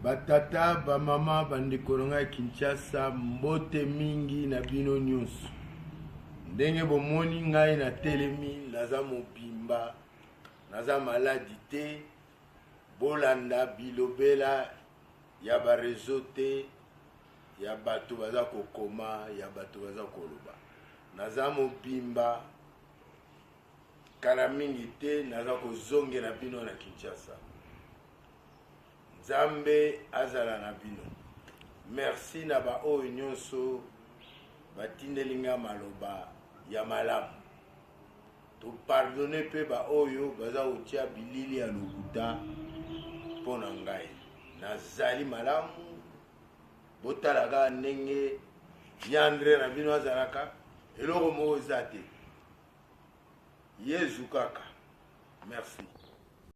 Batata, bamama, bandeko na ngai Kinshasa, mbote mingi na bino nyonso. Ndenge bomoni ngai natelemi, naza mobimba, naza maladi te. Bolanda bilobela ya ba reseau te, ya bato baza kokoma, ya bato baza koloba. Naza mobimba, kala mingi te naza kozongela bino na Kinshasa. Nzambe azala na bino. Merci na ba oyo nyonso batindeli nga maloba ya malamu. To pardonner pe ba oyo baza kotia bilili ya lokuta mpo na ngai. Nazali malamu, botala kaka ndenge Yandre na bino azalaka, eloko moko eza te. Yezu kaka. Merci.